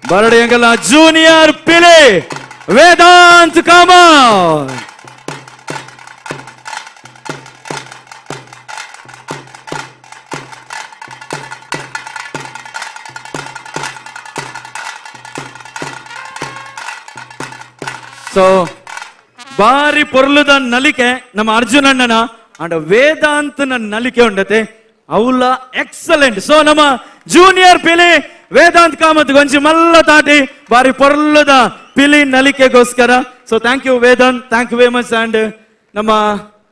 ಬರಡು ಎಂಕಲ್ನ ಜೂನಿಯರ್ ಪಿಲಿ ವೇದಾಂತ್ ಕಾಮತ್. ಸೊ ಬಾರಿ ಪೊರ್ಲುದ ನಲಿಕೆ ನಮ್ಮ ಅರ್ಜುನಣ್ಣನ ಅಂಡ ವೇದಾಂತನ ನಲಿಕೆ ಉಂಡತೆ, ಅವಲ ಎಕ್ಸಲೆಂಟ್. ಸೊ ನಮ್ಮ ಜೂನಿಯರ್ ಪಿಲಿ ವೇದಾಂತ್ ಕಾಮತ್ ಗೊಂಜಿ ಮಲ್ಲ ತಾಟಿ, ಬಾರಿ ಪೊರ್ಲುದ ಪಿಲಿ ನಲಿಕೆಗೋಸ್ಕರ. So thank you Vedant, thank you very much. And ನಮ್ಮ